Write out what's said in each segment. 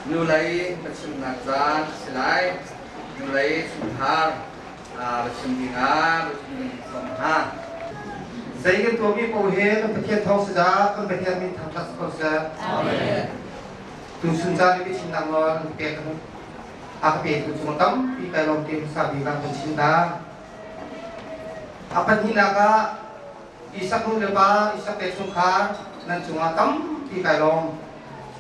Nulei biachimnak caan a si lai. Nulei chungkhar biachim dingah biachim sawm hna. Zei kan tuahmi paoh hi kan Pathian thawng si dah kan Pathian min thangṭhat si ko seh. Amen. Tuchun caan i biachimnak nawl an pek a ka petu cung tampi kai lawm te hmasa bik ah kan chim ta. A pahnihnak ah Isak nu le pa, Isak te chungkhar nan cungah tampi kai lawm.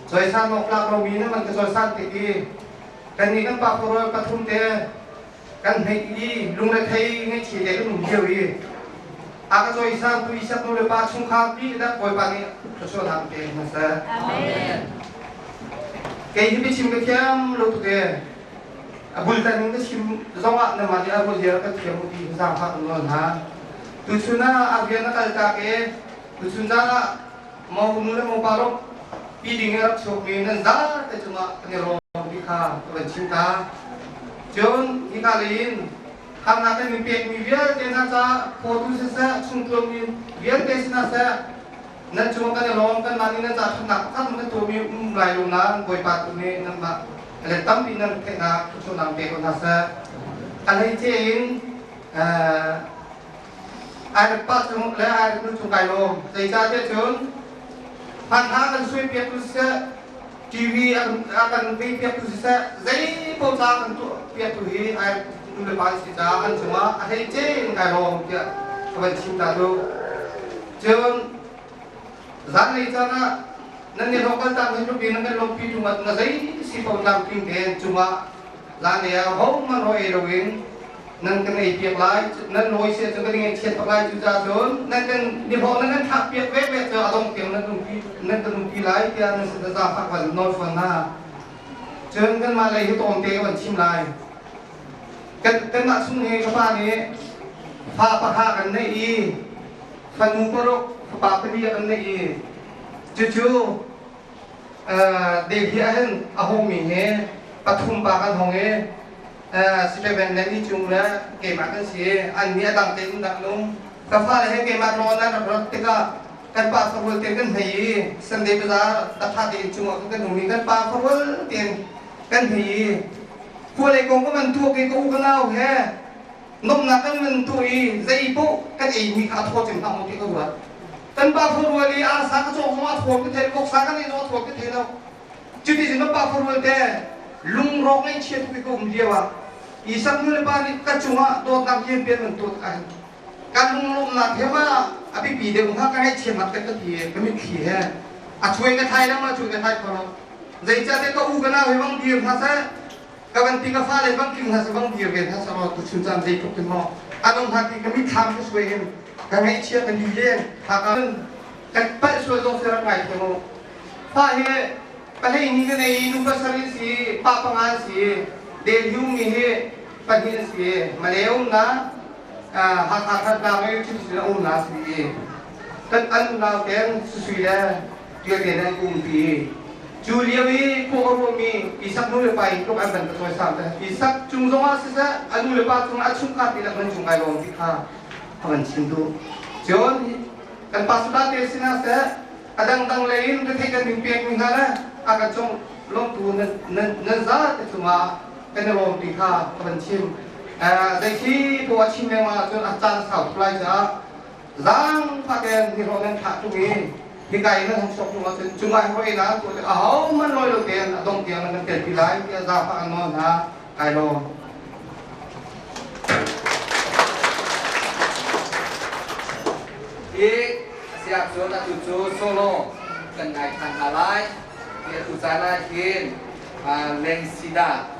Cawisan awk tlak lomi nan man ka cawisan tik i kannih kan pa khuarual pathum te kan hmeih i lungrethei ngaihchia te kan um lio i a ka cawisan tu Isak nu le pa chungkhar pi dak Bawipa nih thluachuahnak pe hna seh. Amen. Kei hi biachim ka thiam lo tuk e. A bultan in ka chim zongah nangmah nih a ruazia ka thiam u ti zaangfah kan nawl hna. Tuchun ah a rian a kal tak i tuchun zan ah mo nu le mo pa rok pi ding i rak chuakmi nan zate cungah kan i rawm ti kha ka van chim ta. Cun hika lei in harnak kan in pekmi vialte hna ca phawtu siseh chungtluangmi vialte si hna seh nan cungah kan i lawm kanmah nih nan ca ṭhatnak pakhat kan tuahmi um lai lo nain Bawipa tu nih nanmah le tampi nan theihnak thluachuahnak pe ko hna seh. A hleice in Airpa cung le Airnu cung kai lawm. Zeicahtiah cun hmanhah kan suaipiak tu siseh, TV a kan veipiak tu siseh, zei paoh ca kan tuahpiak tu hi nu le pa si caah an cungah a hleice in kai lawm tiah ka van chim ta duh. Cun zanlei caan ah nan i hlawk kal tak hin rupi nan kan lawmpi ṭung ah na zei si paoh tlamtling tein cungah zanlei ah hohmanh rawl ei loin nan kan ei piak lai nan lawi sia cu kan i ngaihchiat bak lai cucaah cun nan kan nihlawh nan kan thlak piak ve ve cu a dong tiang nan umpi nan kan umpi lai tiah nan sin zaangfah van nawl fawn hna cun kanmah lei hi tlawmte ka van chim lai kan kanmah chung hi ka pa nih fa pahra kan neih i fanu paruk fapa pali kan neih i cucu Delhi ah hin a hungmi hi pathum pa kan hung i Stephen le ni cung le keimah kan si i an nih a dang tein rak nung. Ka fale he keimah rawn an rak rat tikah kan pa farual tein kan hei i Sunday bazaar takha tein cungah kan um i kan pa farual tein kan hei i khua lei kong ka van tuak i ka u ka nau he nomnak kan van tuah i zei paoh kan eimi kha a thaw cem hlah maw ti ka ruat. Kan pa farual i arsa ka cawk zong a thaw ka thei, voksa kan ei zong a thaw ka thei lo. Cuti cun pa farual te lungrawk ngaihchia tuk i ka um lio ah Isak nu le pa nih ka cungah dawtnak lianpi an van tuah tikah hin ka lunglawmhnak he ma a biapi deuh hnga ka ngaihchiatnak te ka ti i ka mitthli he a chuai ka thai lo ma chuai ka thai kho lo zeicahtiah ka u ka nau hi bang dir hna seh ka van ti ka fale bang tling hna seh bang dir ve hna seh law tuchun caan zeitluk in maw an um hnga ti ka mitthlam ka suai hin ka ngaihchia ka ni len haka kan palh sual zong si rak ngai thiam u fa hi pahlei ni ka nei i nu pasarih an si pa panga an si Delhi ummi hi pahnih an si Malay umnak Hakha Thantlang i Chin umnak si kan an unau ten Susui le Tiate an umpi cu lio i khua ka ruahmi Isak nu le pa in tluk an van ka cawisang te Isak cung zongah siseh a nu le pa cungah a chungkhar dihlak nan cung ai lawm ti kha a van chim duh cun kan pastor te sinah seh a dangdang lei in rethei kan in pekmi hna le a kan cung lawmtu nan nan nan za te cungah kan i lawm ti kha ka van chim zei khi poah chim lengmang ahcun a caan sau tuk lai caah zaangfah tein nihlawh nan thlah tung i hika in nan hung sok tung ahcun cungah hoi na tu ahohmanh lawi lo tein a dong tiang nan telpi lai tiah zaangfah an nawl hna kai lawm. Hi a si ahcun atu cu solo kan ngai ṭhan hna lai. Hi atu caan ah hin Leng Sida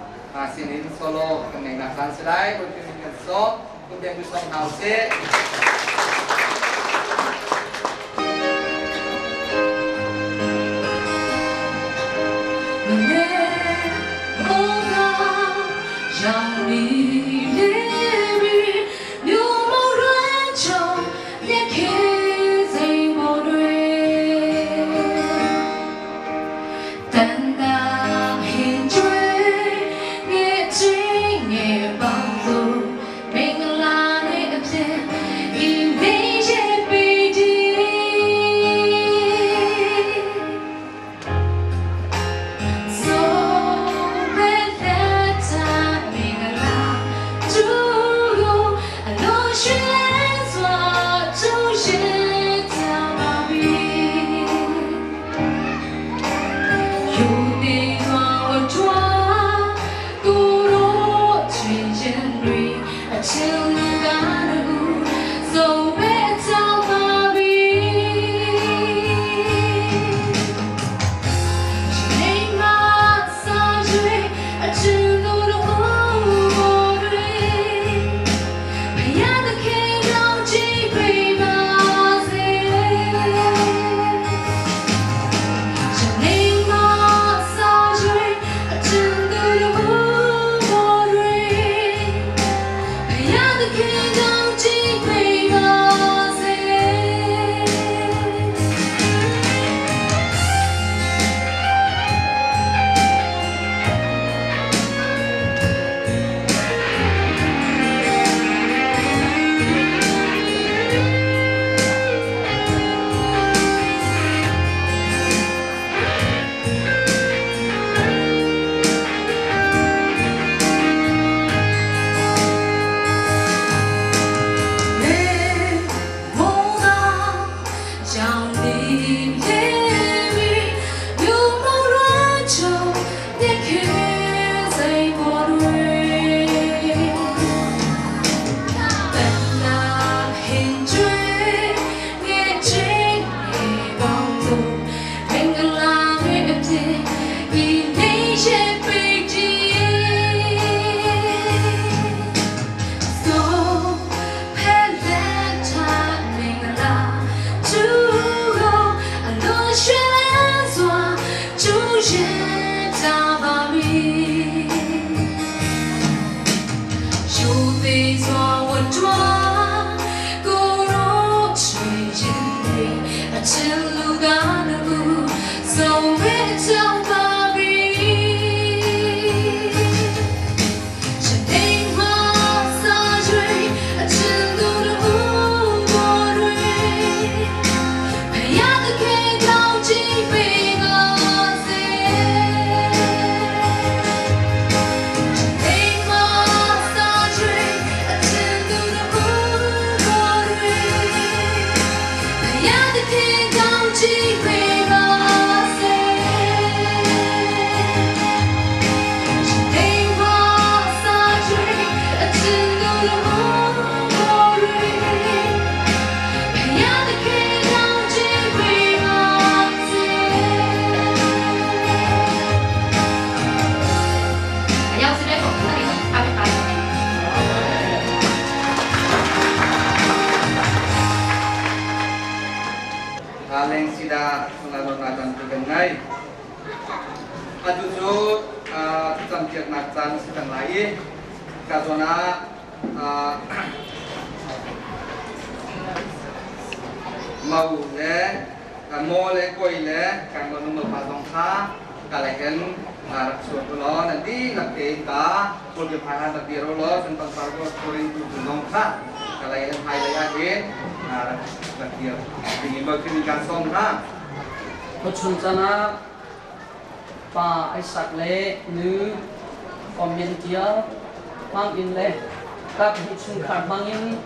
sinin solo kan ngeihnak caan si lai. Bawipa min kan sawm. Kun deng sawm hna usih. Leng Sida sunglawi tampi kan ngei. Atu cu thlacampiaknak caan a si cang lai i ka zawn ah mau le maw le koi le kan nu pa zong kha ka lei hin rak chuak u law nan dihlak tein ka kawl biaphai han rak dir u law cun pangpar ko turin tu zong kha ka lei hin hmailei ah hin rak dir ding in bawi kan sawm hna. Tuchun caan ah pa Isaac le nu Commentia hmangin le kaphnih chungkhar hmangin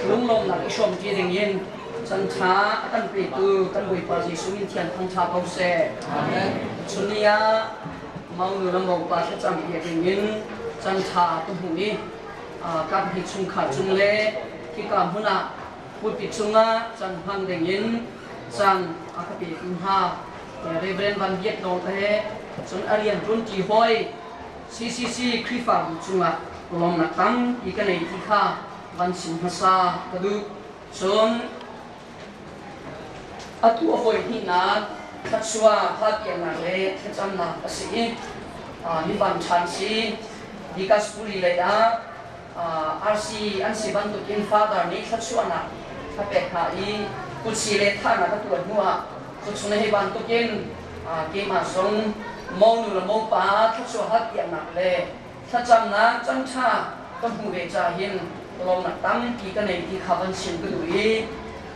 lunglawmhnak i hrawmṭi dingin canṭha a kan petu kan Bawipa Jesuh min thiang thangṭha ko seh. Amen. Chun ni ah Maunu le Mopa thlacam piak dingin canṭha ka hmuh i kaphnih chungkhar cung le hika hmun ah pulpit cungah can hmang dingin caan a ka petu hna Reverend Van Biak Nawl te cun a rian ṭuanṭi hawi CCC Khrihfabu cungah lawmnak tampi ka nei ti kha van chim hmasa ka duh. Cun atu a voi hnihnak thluachuah hlapiaknak le thlacamnak a si i mi van ṭhan si Dicaspuri lei ah RC an si bantukin Father nih thluachuahnak a pek hna i kutsi le thahnak a tuah hnuah cuchung hei bantukin keimah zong monu le mopa thluachuah halpiaknak le thlacamnak canṭha ka hmuh ve ca hin lawmnak tampi ka nei ti kha van chim ka duh i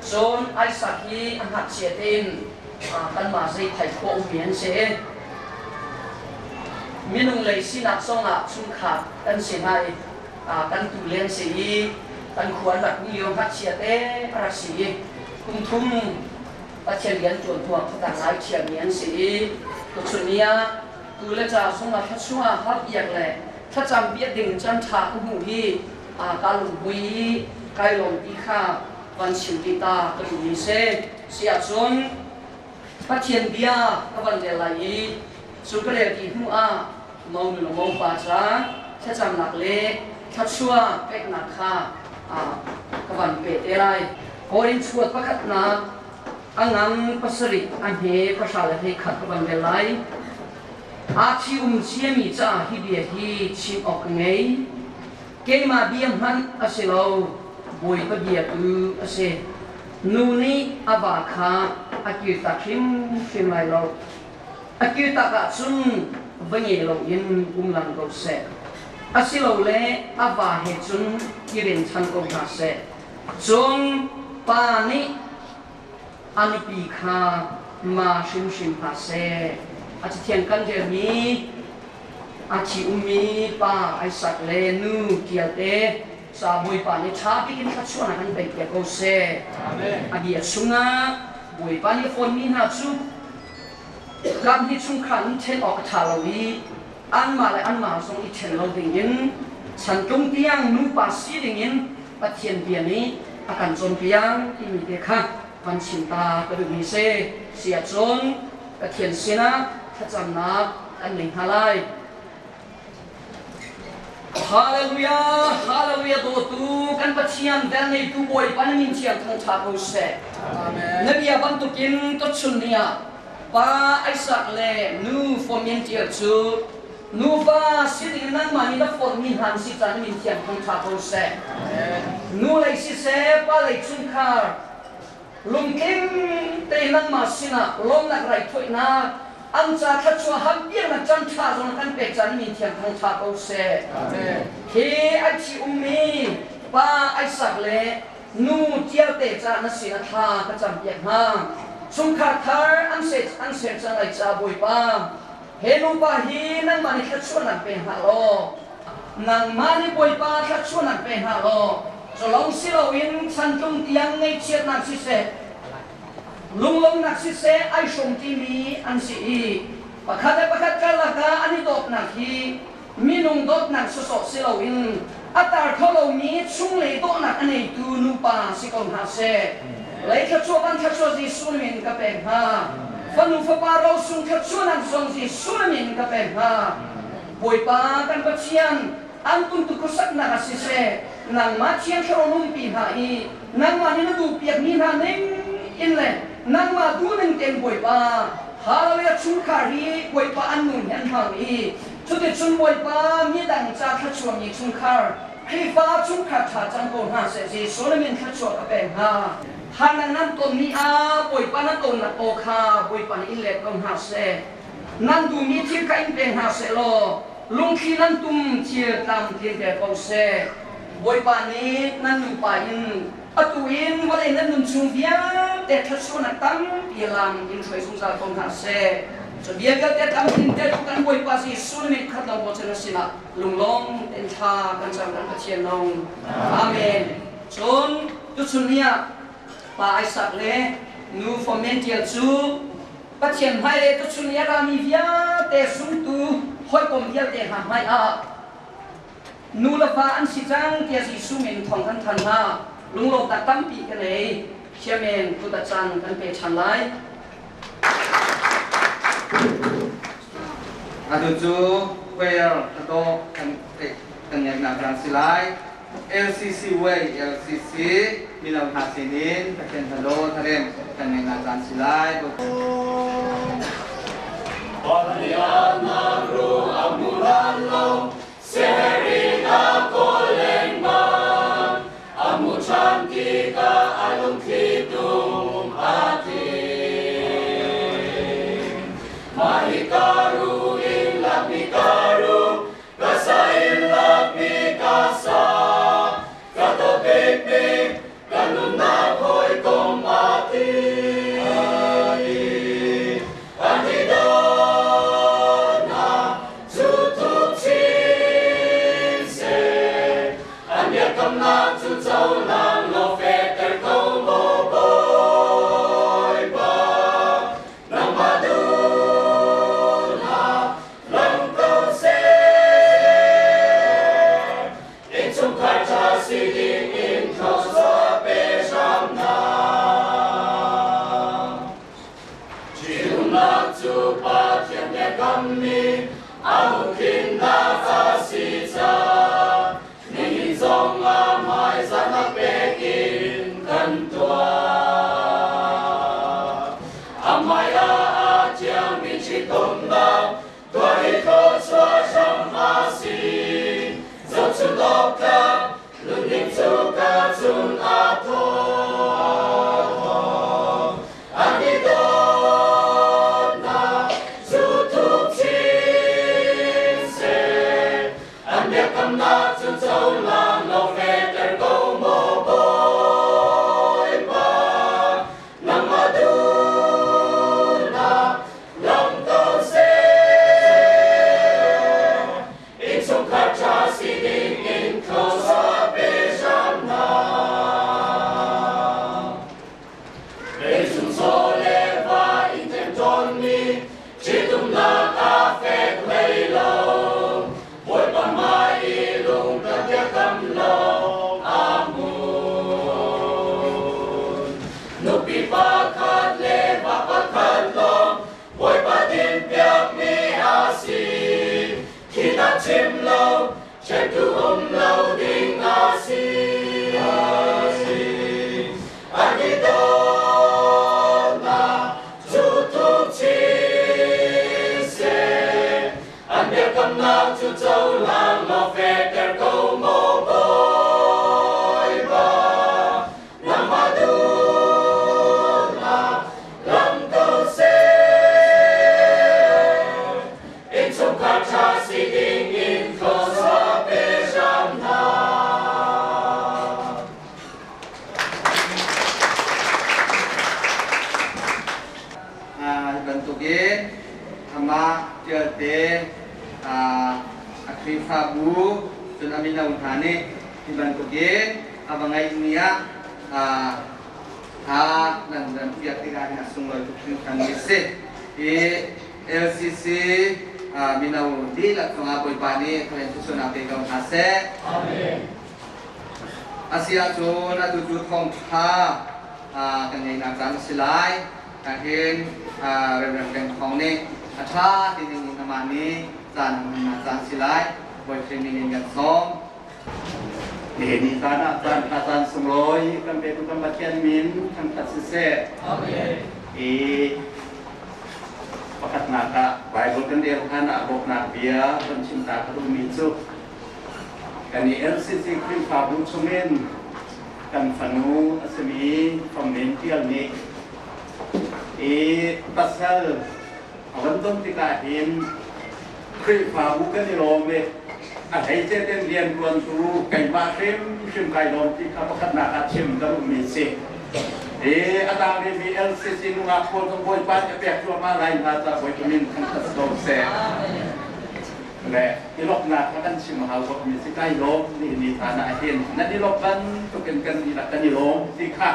cun Isaac hi a ngakchia tein kanmah zei thai khawh ummi an si. Minung lei sinak zongah chungkhar kan si hna i kan tu len si i kan khua an rak um lio ngakchia te a rak si i kum thum Pathian rian ṭuan hnuah khuatang ngai ṭhiammi an si i tuchun ni ah tu le ca zungah thluachuah harpiak le thlacam piak ding caan ṭha ka hmuh hi ka lunghmui i kai lawm ti kha van chim ti ta ka duhmi si. Si ahcun Pathian bia ka van rel lai i cu ka rel ti hnu ah monu le mopa ca thlacamnak le thluachuah peknak kha ka van pe te lai. Korin chuat pakhatnak a ngang pasarih a hme pahra le hleikhat ka van rel lai. Aa ṭhi-um ciami caah hi bia hi chim awk ka ngei. Keimah bia hmanh a si lo, Bawipa bia tu a si. Nu nih a va kha a kirtak hrimhrim lai lo. A kirtak ahcun va nge loin um lang ko seh. Asilole a va he cun i renchan ko hna seh. Cun pa nih a nupi kha ma hrimhrim hna seh. A cathiang kan relmi a ṭhi-ummi pa Isaac le nu Tialte ca Bawipa nih ṭha bik in thluachuahnak an pek ko seh. A bia chungah Bawipa nih a fawnmi hna cu kam hi chungkhar in ṭhen awk a ṭha lo i anmah le anmah zong i ṭhen lo dingin chantlung tiang nupa si dingin Pathian bia nih a kan cawnpiak timi te kha kan chim ta ka duhmi si. Si ahcun Pathian sinah thlacamnak kan ngei hna lai. Hallelujah, hallelujah dawtu kan Pathian velngeitu Bawipa na min thiang thangṭha ko seh. Amen. Na bia bantukin tuchun ni ah pa Isaac le nu Fomian Tial cu nufa sin in nangmah nih na fawtmi hna an si caan na min thiang thangṭha ko seh. Amen. Nu lei siseh, pa lei chungkhar lungtling tein nangmah sinah lawmnak raithawinak an ca thluachuah hampiaknak caan ṭha zong kan pek caan mi thiang thangṭha ko seh. Hi an thi ummi pa Isaac le nu Tialte ca na sin a thla ka campiak hna. Chungkhar thar an se an ser cang lai ca Bawipa. He nupa hi nangmah nih thluachuahnak pe hna law nangmah nih Bawipa thluachuahnak pe hna law culong si loin chantlung tiang ngaihchiatnak siseh lunglawmnak siseh ai hrawm ṭimi an si i pakhat le pakhat karlak ah an i dawtnak hi minung dawtnak sawsawh si loin a tar kho lomi chunglei dawhnak a neitu nupa si ko hna seh. Lei thluachuah van thluachuah Jesuh min ka pek hna. Fanu fapa rosung thluachuahnak zong Jesuh min ka pek hna. Bawipa kan Pathian an kuntu khuasaknak ah siseh nangmah Thiang Thlarau umpi hna i nangmah nih na duhpiakmi hna ning in le. Nangmah duhning tein Bawipa, Hallelujah chungkhar hi Bawipa an nun hi an hmang i cuticun Bawipa midang ca thluachuahmi chungkhar Khrihfa chungkhar ṭha cang ko hna seh. Jesuh na min thluachuah ka pek hna. Harnak nan tonmi ah Bawipa na tonnak aw kha Bawipa nih in let ko hna seh. Nan duhmi thil kha in pe hna seh law lungthli nan tum thil tlamtlin pe ko seh. Bawipa nih nan nupa in atu in vawlei nan nun chung vialte thluachuahnak tampi lam in hruai zungzal ko hna seh. Cu bia vialte tlamtlin te tu kan Bawipa Jesuh na min khat lo maw cu na sinah lunglawm tein thla kan cam kan Pathian nung. Amen. Cun tuchun ni ah Pa Isaac le nu Fomential cu Pathian hmai le tuchun ni a rami vialte zumtu hawikom vialte hna hmai ah nu le va an si cang tiah Jesuh min thawng kan thanh hna. Lunglawmhnak tampi ka nei. Chairman kut a caan kan pe ṭhan lai. Atu cu prayer hladawh kan kan ngeihnak caan si lai. LCC Way LCC mino hna sinin Pathian hladawh tharem kan ngeihnak caan si lai. Paliana ru amulan lo Serina kolengman amu cantika alung khitum ati Mahikaru in lakmikaru kasa in lakmikasa kato bik kanunnak hawikom ati An i dawtnak cu tuk chin seh, an biakamnak cu cohlang law fehter ko maw Bawipa. Nangmah duhnak lang ko seh, innchungkhar ṭha si ding in thluachuah pe hram hna. Ṭhitumnak cu Pathian biakammi a huhphenhnak a si caah nihin zongah hmaizahnak pek in kan tuah. A hmaiah a thiangmi ṭhitumnak tuah hi thluachuah hram a si. Zohchunh awk tlak nunning cu ka cung a thawng. An i dawtnak cu thuk chin seh, an biakamnak cu cohlang law fehter ko maw Bawipa. Nangmah duhnak lam ko seh, innchungkhar ṭha si ding in thluachuah pe hram hna. Leicung chaw le va in ṭemṭawnmi ṭhitumnak aa fek hlei lo. Bawipa hmai i lung kan biakam lawng aa hmun. Nupi pakhat le va pakhat lawng Bawipa tinhpiakmi a si. Khi dah chim lo, ṭhentu um lo ding a si. An i dawtnak cu thuk chin seh, an biakamnak cu cohlang law fehter ko maw Bawipa. Nangmah duhnak lam ko seh, innchungkhar ṭha si ding in thluachuah pe hram hna. Hi bantukin amah ṭialte a Khrihfabu cun a mino hna nih hi bantukin a va ngeihmi ah tha nan nan piak tikah hin a sunglawi tuk hringhranmi a si. Hi LCC mino dihlak cungah Bawipa nih thawng thluachuahnak pe ko hna seh. Amen. A si ahcun atu cu thawngṭha kan ngeihnak caan a si lai. Ahhin Reverend Peng Thawng nih a ṭha ti ning in amah nih caan a hmannak caan si lai. Bawi min in kan sawm. Nihin caan ah caan ṭha caan sunglawi kan petu kan Pathian min thangṭhat siseh. Amen. I pakhatnak ah Bible kan rel hlan ah bawmhnak bia kan chim ta ka duhmi cu kan i LCC Khrihfabu chungin kan fanu a simi Fam Men Tial nih i pasal a van ton tikah hin Khrihfabu kan i lawm i a hleice ten rianṭuantu keimah hrimhrim kai lawm ti kha pakhatnak ah chim ka duhmi si. I a tang rihmi LCC nungak pawl kan Bawipa nih a pek cuahmah lai hna ca Bawipa min thangṭhat ko seh. Le i lawmhnak kha kan chim a hau bakmi si kai lawm ni ni caan ah hin nan i lawmh bantukin kan dihlak kan i lawm ti kha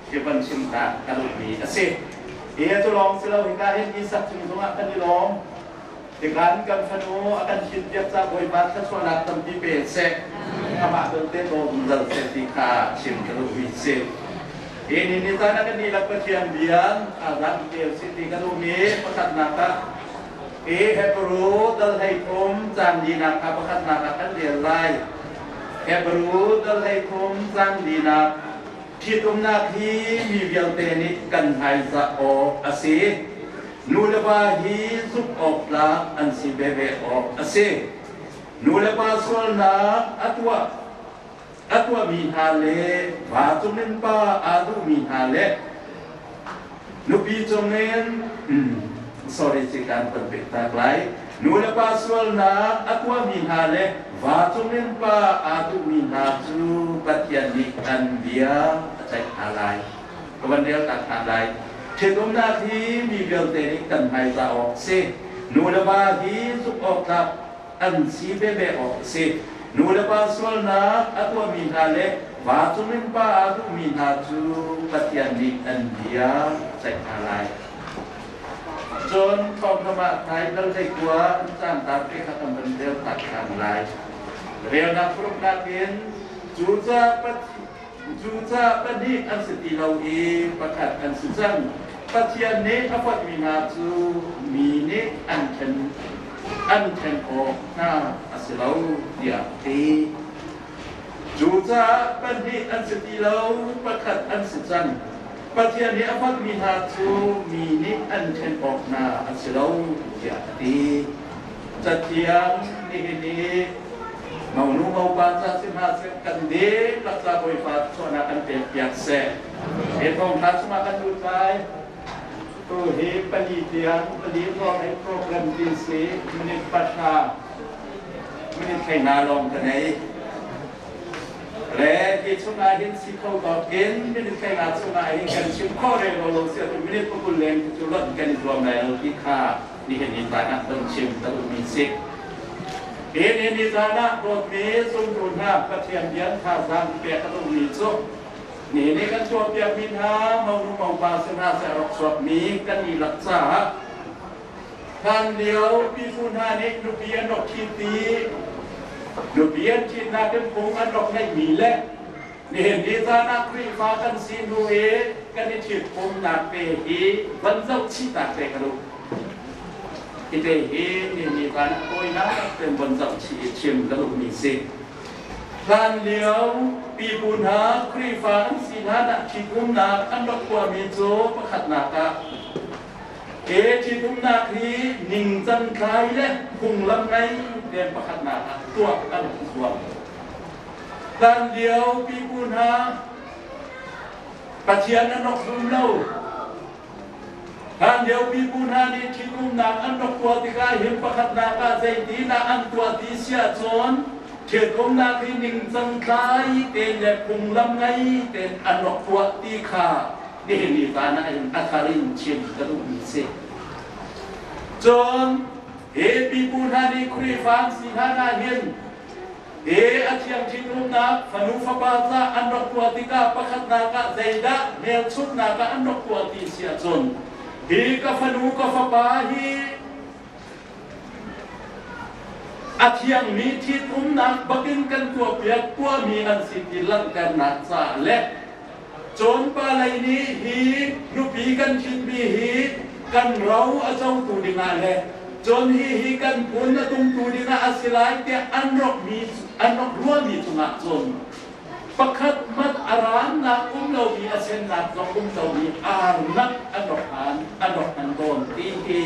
hi van chim ta ka duhmi a si. Hi cu lawng si lo hika hin Isak cung zongah kan i lawm. Tikhan kan fanu a kan thinpiak ca Bawipa thluachuahnak tampi pe seh. Amah belte daw zungzal seh ti kha chim ka duhmi si. Hi ni ni caan ah kan dihlak Pathian bia thazaang pe usih ti ka duhmi pakhatnak ah hi Hebrew dal 13 caan linak kha pakhatnak ah kan rel lai. Hebrew dal 13 caan linak Ṭhitumnak hi mi vialte nih kan hmaizah awk a si. Nu le va hi zumh awk tlak an si veve awk a si. Nu le pa sualnak a tuah a tuahmi hna le va cungin pa aa duhmi hna le nupi cungin sorry cikan kan pek tak lai. Nu le pa sualnak a tuahmi hna le va cungin pa aa duhmi hna cu Pathian nih an bia a ceih hna lai. Ka van rel tak hna lai. Ṭhitumnak hi mi vialte nih kan hmaizah awk a si. Nu le va hi zumh awk tlak an si veve awk a si. Nu le pa sualnak a tuahmi hna le va cungin pa aa duhmi hna cu Pathian nih an bia a ceih hna lai. Cun thawngtham ah Thaidal hleikua an caantar te kha kan van rel tak ṭhan lai. Relnak paruknak in cucaah pahnih an si ti lo i pakhat an si cang. Pathian nih a foihmi hna cu mi nih an ṭhen an ṭhen awk hna a si lo tiah a ti. Cucaah pahnih an si ti lo, pakhat an si cang. Pathian nih a fonhmi hna cu mi nih an ṭhen awk hna a si lo tiah a ti. Cathiang nihin i monu mopa ca si hna seh kan dihlak ca Bawipa chuahnak kan pekpiak seh. Hi thawngṭha chungah kan lut lai. Tu hi pali tiang pali lawng hei program ti si minute 10 minute 14 lawng ka nei. Le hi chungah hin si kho tawk in minute 14 chungah hin kan chim khawh re lo lo si ahcun minute 20 leng cu lonh kan i zuam lai lo ti kha nihin ni caan ah kan chim ka duhmi si. Hi ni ni caan ah dawtmi zumtu hna Pathian bian thazaang pek ka duhmi cu Ni nih kan tuahpiakmi hna monu mopa si hna seh rak chuakmi kan i lak caah hlan lio pipu hna nih nupi an rak ṭhit i nupi an ṭhitnak in phung an rak ngeihmi le nihin ni caan ah Khrihfa kan si hnu i kan i ṭhitpumnak te hi van zoh chihnak te ka duh. Hi te hi nihin ni caan ah tawinak ten van zoh chih i chim ka duhmi si. Hlanlio pipu hna Khrihfa an si hlan ah ṭhitumnak an rak tuahmi cu pakhatnak ah he ṭhitumnak hi ningcang tlai le phunglam ngei tein pakhatnak ah tuah an rak i zuam. Hlanlio pipu hna Pathian an rak zum lo. Hlanlio pipu hna nih ṭhitumnak an rak tuah tikah hin pakhatnak ah zeitindah an tuah ti si ahcun ṭhitumnak hi ningcang tlai tein le phunglam ngei tein an rak tuah ti kha nihin ni caan ah hin a thar in chim ka duhmi a si. Cun hi pipu hna nih Khrihfa an si hlan ah hin Hi a thiang ṭhitumnak fanu fapa ca an rak tuah tikah pakhatnak ah zeidah hmelchunhnak ah an rak tuah ti si ahcun hi ka fanu ka fapa hi a thiangmi ṭhitumnak bakin kan tuahpiak tuahmi an si ti langhternak caah le cun pa lei nih hi nupi kan ṭhitmi hi kan ro a cotu dingah le cun hi hi kan phun a tungtu dingah a si lai tiah an rak an rak ruahmi cungah cun pakhat hmanh a rannak um lomi a sennak zong um lomi arnak an rak hman. an rak hman tawn ti hi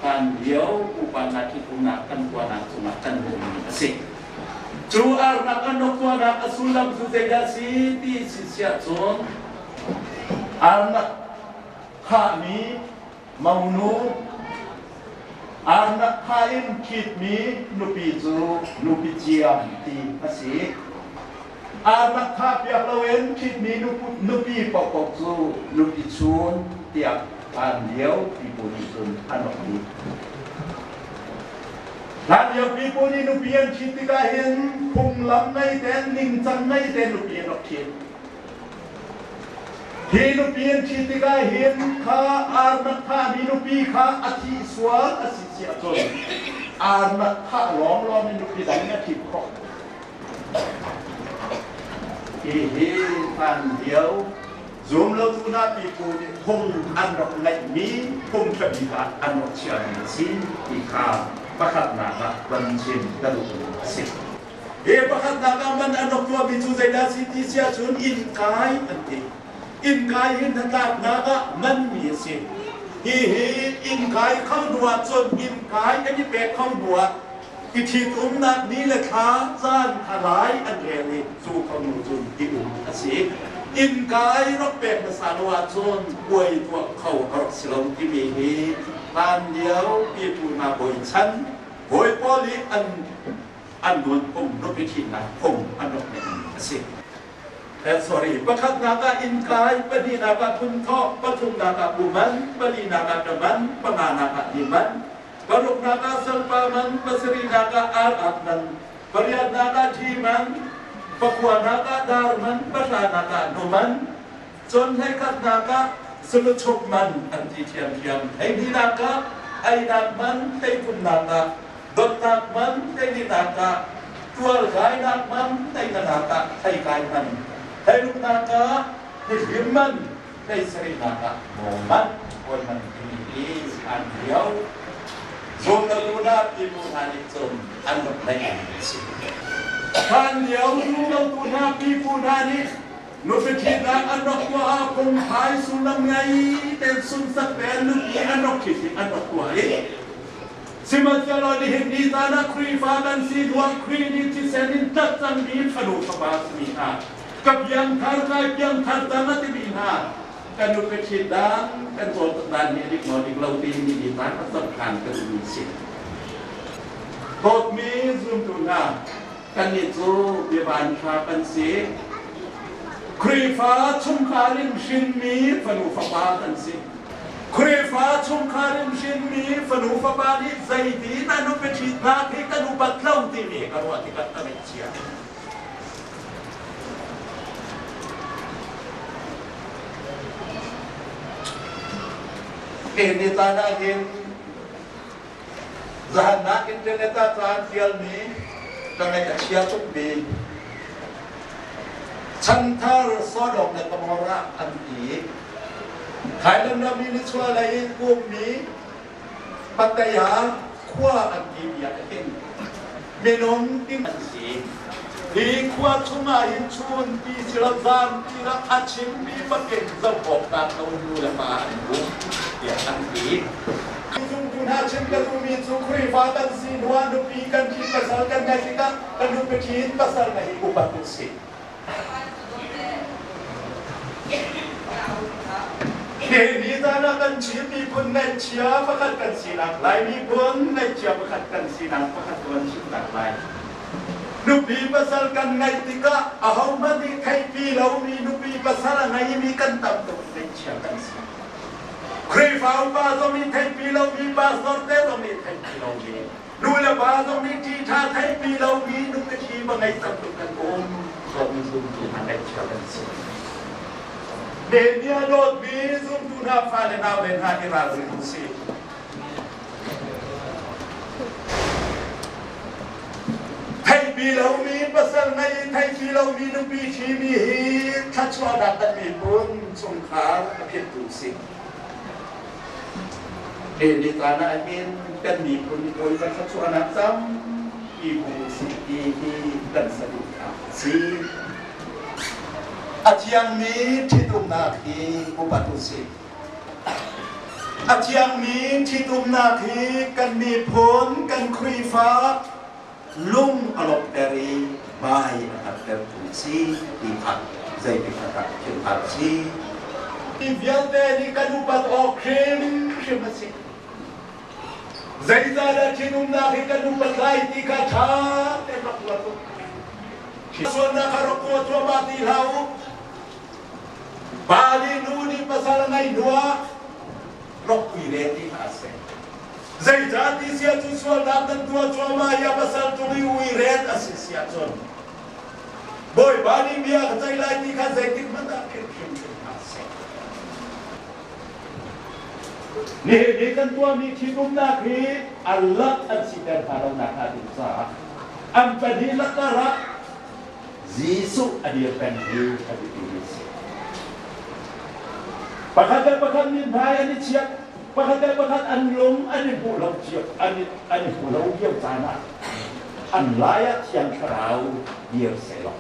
hlan lio pupa hna ṭhitumnak kan tuahnak cungah kan hmuhmi a si. Cu arnak an rak tuahnak a sullam cu zeidah a si ti si siah cun arnak khahmi monu arnak kha in ṭhitmi nupi cu nupi ciam ti a si. Arnak thah piak loin ṭhitmi nupi paohpaoh cu nupi chun tiah hlan lio pipu nih cun an rak ti. Hlan lio pipu nih nupi an ṭhit tikah hin phunglam ngei tein ningcang ngei tein nupi an rak ṭhit. Hi nupi an ṭhit tikah hin kha arnak thahmi nupi kha a thih sual a si si ahcun arnak thah lawnglawng in nupi dang in a ṭhit khawh. Hihi hlan lio zumlotu hna pipu nih phung an rak ngeihmi phung ṭha ah an rak chiahmi a si ti kha pakhatnak ah van chim ka duhmi a si. Hi pakhatnak ah man an rak tuahmi cu zeidah a si ti si ahcun innkai an ti. Innkai hi hnatlaknak ah manmi a si. Hihi innkai kho hnu ahcun innkai an i pek kho hnu ah I ṭhitumnak ni le thla caan kha rai an rel i cu fanu cun i um a si. Innka i rak pek hmasa lo ahcun puai tuah kho a rak si lo timi hi hlan lio pipu hna bawi chan bawi pawl i an an nunphung nupi ṭhitnak phung an rak ngeihmi a si. Sorry, pakhatnak ah innkai, pahnihnak ah phunthawh, pathumnak ah buman, palinak ah daman, panganak ah liman, paruknak ah salpa man, pasarihnak ah ar-ak man, pariatnak ah ṭhi man, pakuanak ah dar man, pahranak ah nu man, cun hleikhatnak ah suluchuk man an ti ṭhiamṭhiam. Hleihnih ah einak man, hleithumnak ah dotnak man, hleilinak ah tualkainak man, hleinanak ah theikai man, hleiruknak ah nihlim man, hleisarihnak ah maw man, hawi man timi hi an lio. Zumlotu hna pipu hna nih cun an rak neih a si. Hlan lio zumlotu hna pipu hna nih nupi ṭhitnak an rak tuah ah phungphai sullam ngei tein sunsak tein nupi an rak ṭhit i an rak tuah i sihmanhsehlaw nihin ni caan ah Khrihfa kan si hnuah Khrih nih thisen in tat cangmi fanu fapa simi hna ka piangthar kai piangthar cang a timi hna kan nupi ṭhit dan kan cawnpiak dan hi a dik maw dik lo timi ni caan a zohkhan kan duhmi a si. Dawtmi zumtu hna, kannih cu biavan ṭha kan si. Khrihfa chungkhar in hrinmi fanu fapa kan si. Khrihfa chungkhar in hrinmi fanu fapa nih zeitin a nupi ṭhitnak hi kan upat lo timi ka ruah tikah ka ngaihchia. Nihin ni caan ah hin zahannak internet ah caan fialmi ka ngaih a chia tukmi chanthar Sodom le Gomorrah an ti. Thailand ram i nichuahlei in ummi Pattaya khua an ti bia hin minung ting an si. Hi khua chungah hin chun ti silo zan ti rak a chimmi bakin zoh awk tlak lo nu le pa an um tiah an ti. Zumtu hna chim ka duhmi cu Khrihfa kan si hnuah nupi kan ṭhit pasal kan ngeih tikah kan nupi ṭhit pasal na hi upat u sih. Nihin ni caan ah kan Chin miphun ngaihchia pakhat kan sinak Lai miphun ngaihchia pakhat kan sinak pakhat kan chimnak lai. Nupi pasal kan ngeih tikah ahohmanh nih theihpi lomi nupi pasal a ngeimi kan tam tuk ngaihchia kan si. Khrihfa upa zong nih theihpi lomi pastor te zong nih theihpi lomi nu le pa zong nih ṭihṭha theihpi lomi nupi ṭhi va ngei tam tuk kan um dawtmi zumtu hna ngaihchia kan si. Nehemiah dawtmi zumtu hna fale nau le hna i ralring u sih. Theihpi lomi pasal ngei i theihpi lomi nupi ṭhimi hi thluachuahnak kan miphun chungkhar a phittu si. Ni caan ah hin kan miphun Bawipa thluachuahnak tampi hmu usih ti hi kan saduhthah a si. A thiangmi ṭhitumnak hi upat usih. A thiangmi ṭhitumnak hi kan miphun, kan Khrihfa lung a lawmhter i hmai a hngattertu si ti kha zeitik ah thil hngalh si. Mi vialte nih kan upat awk hrimhrim a si. Zeicahdah ṭhitumnak hi kan upat lai ti kha ṭha tein rak ruat u. Sualnak kha rak tuah cuahmah ti hlah u. Pa nih nu nih pasal a ngeih hnuah ropui le ti hlah seh. Zeicah ti sia cu sualnak nan tuah cuahmah i a pasal cung i uiret a si si ahcun Bawipa nih bia ka ceih lai ti kha zeitik hmanh ah philh hrimhrim hlah seh. Nihin ni kan tuahmi ṭhitumnak hi a lak an siter hna lonak hnga ding caah an pahnih lakah rak Jesuh a dir peng hi a biapimi a si. Pakhat le pakhat mithmai an i chiat, pakhat le pakhat an lung an i hmuh lo cio, an i, an i hmu lo lio caan ah an lai ah Thiang Thlarau dir sehlaw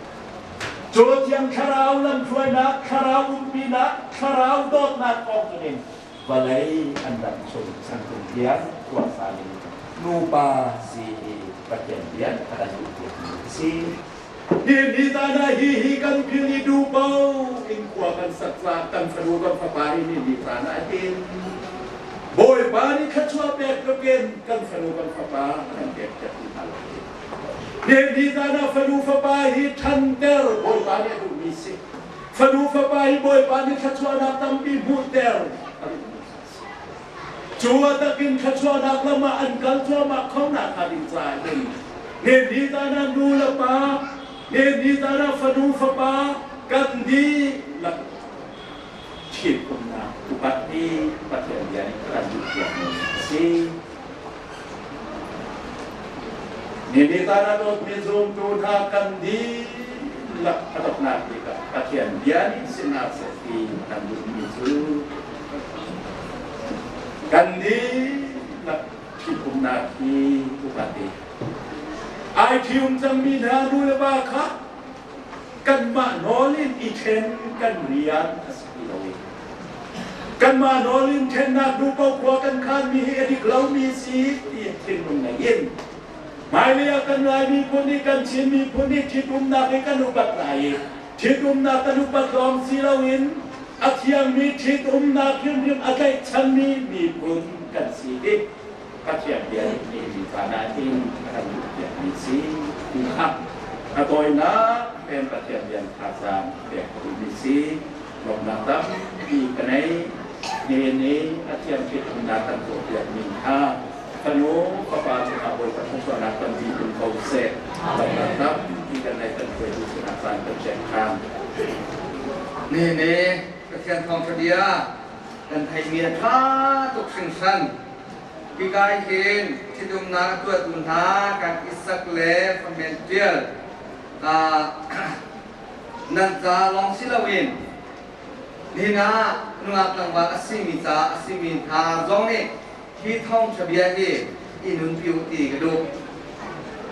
cu Thiang Thlarau lamhruainak, Thlarau umpinak, Thlarau dawtnak thawng in vawlei an ram chung chantung tiang tuahsa ning nupa si hi Pathian rian a kan duhpiakmi a si. Hi ni zan ah hi hi kan phil i duh ko in khua kan sak caah kan fanu kan fapa hi ni ni caan ah hin Bawipa nih thluachuah pek tlukin kan fanu kan fapa kan pek piak ti hna lo. Hi ni zan ah fanu fapa hi ṭhanter Bawipa nih a duhmi si. Fanu fapa hi Bawipa nih thluachuahnak tampi hmuhter a duhmi si. Cu a takin thluachuahnak lam ah an kal cuahmah kho nakhnga ding caah hin ni caan ah nu le pa, ni caan ah fanu fapa kan dihlak ṭhitumnak upat hi Pathian bia nih kan duh piakmi a si. Ni caan ah dawtmi zumtu hna kan dihlak a donghnak bik ah Pathian bia nih si hna seh ti kan duhmi cu kan dihlak ṭhitumnak hi upat i ai ṭhium cangmi hna nu le va kha kanmah nawl in i ṭhen kan rian a si ti lo i kanmah nawl in ṭhennak duh paoh khua kan khanmi hi a dik lomi si ti thinlung ngei in hmailei ah kan Lai miphun nih kan Chin miphun nih ṭhitumnak hi kan upat lai i ṭhitumnak kan upat lawng si loin a thiangmi ṭhitumnak hrimhrim a tlaihchanmi miphun kan si i Pathian bia nih nihin caan ah hin a kan duhpiakmi si ti kha a tawinak tein Pathian rian thazaang pek ka duhmi si. Lawmhnak tampi ka nei. Nihin ni a thiang ṭhitumnak kan tuahpiakmi kha fanu fapa cungah Bawipa thluachuahnak tampi tlung ko seh. Lawmhnak tampi kan nei kan hruaitu sinah caan kan pek ṭhan. Nihin ni Pathian thawngṭha bia kan theihmi a ṭha tuk hringhran. Hika hin ṭhitumnak a tuahtu hna kan Isak le Famen Ṭial nan ca lawng si loin nihin ah nungak tlangval a simi ca a simi hna zong nih hi thawngṭha bia hi i nunpi u ti ka duh.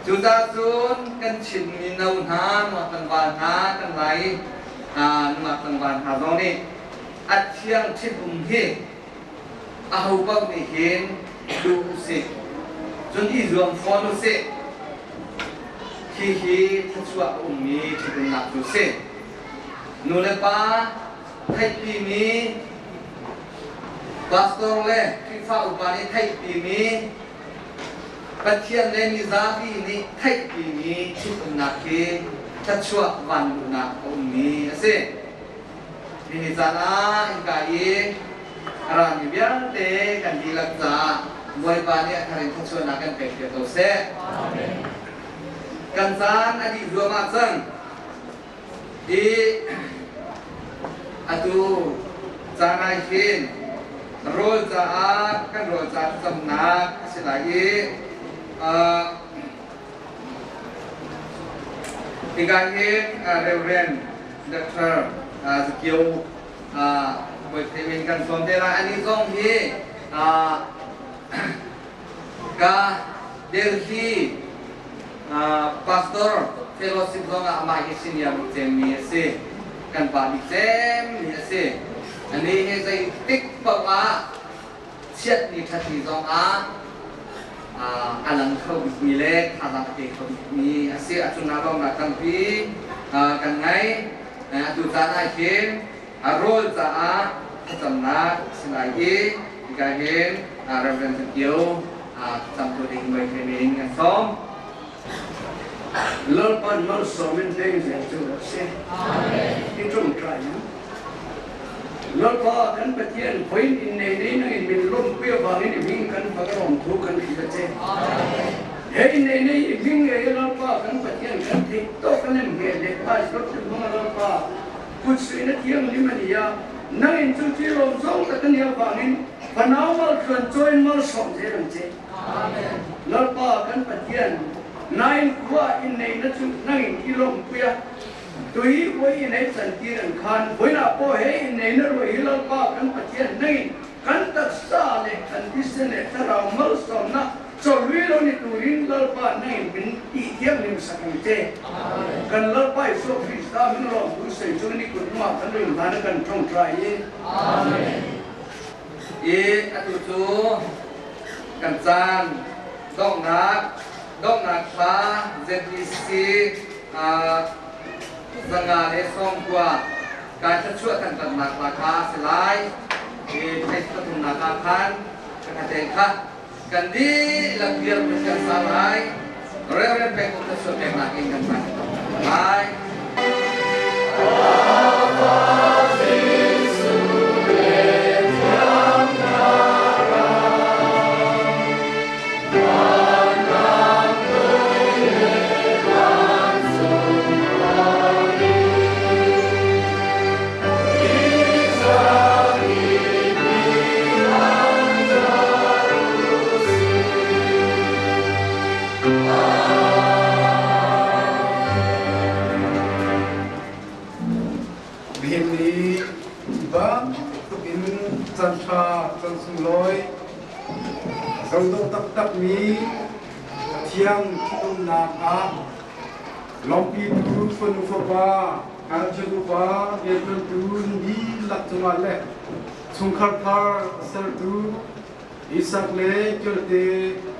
Cucaah cun kan Chin mino hna, nungak tlangval hna, kan Lai nungak tlangval hna zong nih a thiang ṭhitum hi Ahopaoh nih hin duh usih, cun i zuam fawn usih. Hihi thluachuah a ummi ṭhitumnak cu si. Nu le pa theihpimi pastor le Khrihfa upa nih theihpimi Pathian le mizapi nih theihpimi ṭhitumnak hi thluachuah vanluhnak a ummi a si. Nihin caan ah innka i a rami vialte kan dihlak caah Bawipa nih a thar in thluachuahnak kan pek piak ko seh. Kan caan a dih zuahmah cang. I atu caan ah hin rawl caah kan rawl ca thlacamnak a si lai i hika hin Reverend Dr. Zakio Bawi min kan sawm te lai. Anih zong hi ka Delhi pastor fellowship zong ah amah hi senior bik cemmi a si. Kan pa bik cemmi a si. Ani hi zeitik paoh ah Chiat ni ṭhat ni zong ah a lang kho bikmi le thazaang a pe kho bikmi a si. A cungah lawmnak tampi kan ngei. Atu caan ah hin rawl caah thlacamnak a si lai i hika hin Reverend Zan Kio thlacamtu ding Bawipa min kan sawm. Lalpan malsawm in veng zel cu rawh seh. I ṭongṭai in. Lalpa kan Pathian voin in nei nei nang in min lawmhpui avangin i hming kan fak a rawng thu kan hrilh a che. He in nei nei i hming ngei Lalpa kan Pathian kan theih tawk kan em nge le pa slot tu hmang a Lalpa kut suih na thianghlim a ni a nang in cu ti rawng zong tak ani avangin fanau mal tluan chawi mal sawm zel ang che. Lalpa kan Pathian nain khua in nei na chu nang in i lawmhpui a Tui voi in ei cantir an khan voilah pawh he in nei na ruai hi Lalpa kan Pathian nangin kan taksa le kan thisen le thlarau malsawmnak chawlui lo ni turin Lalpa nangin min ti thianghlim sak ang che. Kan Lalpa Jesuh Krista min lawm tu sei cu ni kut hnuah kan ring hna na kan ṭongṭai i. Amen. I atu cu kan caan donghnak donghnak thla ZBC 590 kai thluachuah thangṭhatnak hla kha a si lai. Hi phase pathumnak ah khan ka te kha kan dihlak dir Pathian sa lai. Reverend pengkum thluachuah peknak in kan hman lai. Nihin ni bantuk in caan ṭha caan sunglawi zohdawh taktakmi Pathian ṭhitumnak ah lawmhpitu fanu fapa ngakchia upa rianṭuantu dihlak cungah le chungkhar thar sertu Isak le Kiolte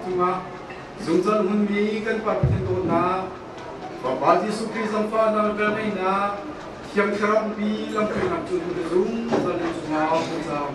cungah zungzal hmunmi kan Pa Pathian dawtnak Fapa Jesuh Khrih zangfahnak le velngeihnak Thiang Thlarau pi lamhruainak cu nu le zungzal in cungah thlacam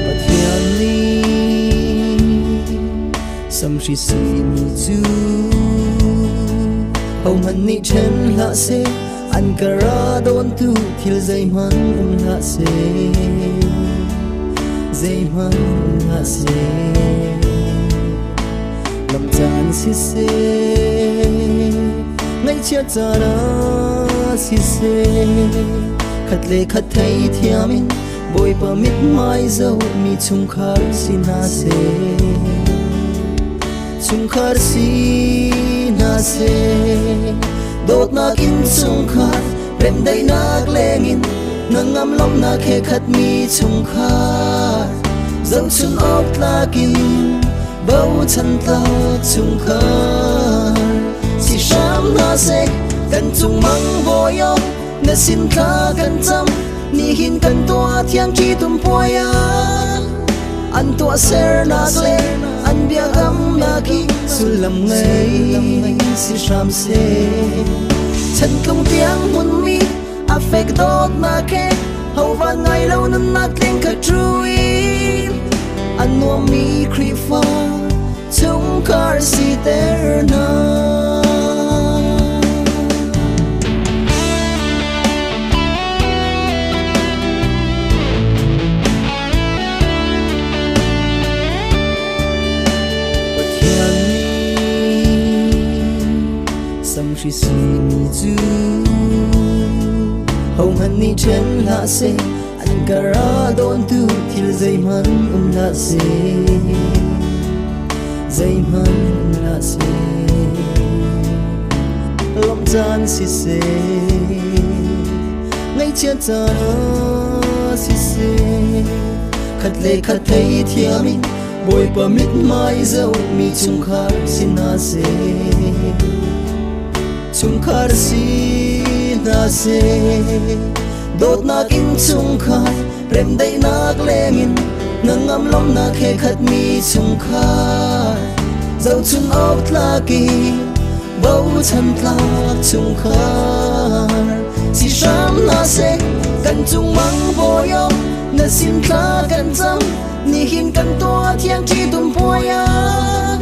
Pathian nih samhri simi cu hohmanh nih ṭhen hlah seh an ka ra dawntu thil zeihmanh um hlah seh zeihmanh um hlah seh lam caan siseh ngaihchiat caan ah siseh khat le khat theithiam in Bawipa mithmai zohmi chungkhar si hna seh chungkhar si hna seh dawtnak in chungkhar remdaihnak lengin nangam lawmhnak he khatmi chungkhar zohchun awk tlakin bochan tlak chungkhar si hram hna seh kan cung mang bawi na sin thla kan cam nihin kan tuah thiang ṭhitum puai ah an tuah sernak le an biakamnak hi sullam ngei si hram seh chantlung tiang hmunmi a fek dawtnak he ho van ngai lo nunnak tling kha ṭuin an nuammi Khrihfa chungkhar siter hna. Hohmanh nih ṭhen hlah seh, an kar ah dawntu thil zeihmanh um hlah seh. Zeihmanh um hlah seh. Lawmh caan siseh, ngaihchiat caan ah siseh, khat le khat theithiam in Bawipa mithmai zohmi chungkhar si hna seh. Chungkhar si hna seh. Dawtnak in chungkhar remdaihnak lengin hnangam lawmhnak he khatmi chungkhar zohchun awk tlak in bochan tlak chungkhar si hram hna seh. Kan cung mang bawi na sin thla kan cam, nihin kan tuah thiang ṭhitum puai ah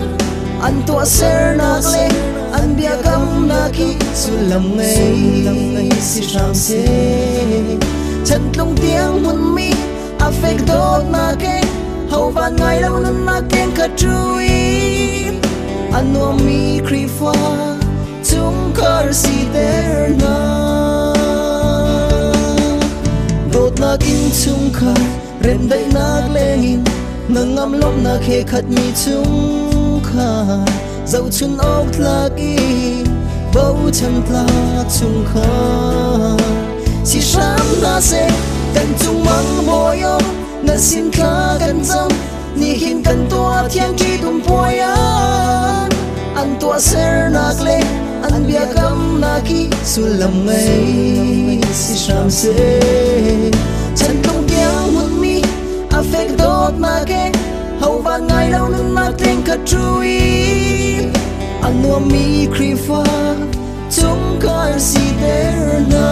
an tuahsernak le an biakamnak hi sullam ngei si hram seh. Chantlung tiang hmunmi a fek dawtnak he ho van ngai lo nunnak keng khat ṭui a nuammi Khrihfa chungkhar siter hna. Dawtnak in chungkhar remdaihnak lengin hnangam lawmhnak he khatmi chungkhar zohchun awk tlak i bochan tlak chungkhar si hram hna seh. Kan cung mang bawi na sin thla kan cam, nihin kan tuah thiang ṭhitum puai ah an tuahsernak le an biakamnak hi sullam ngei si hram seh. Chantlung tiang hmunmi a fek dawtnak he ho van ngai lo nunnak tling khat ṭui a nuammi Khrihfa chungkhar siter hna.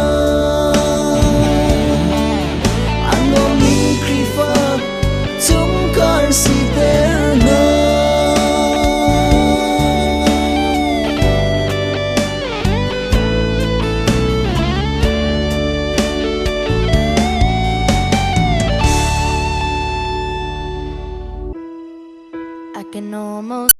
A nuammi Khrihfa chungkhar siter hna. I can almost.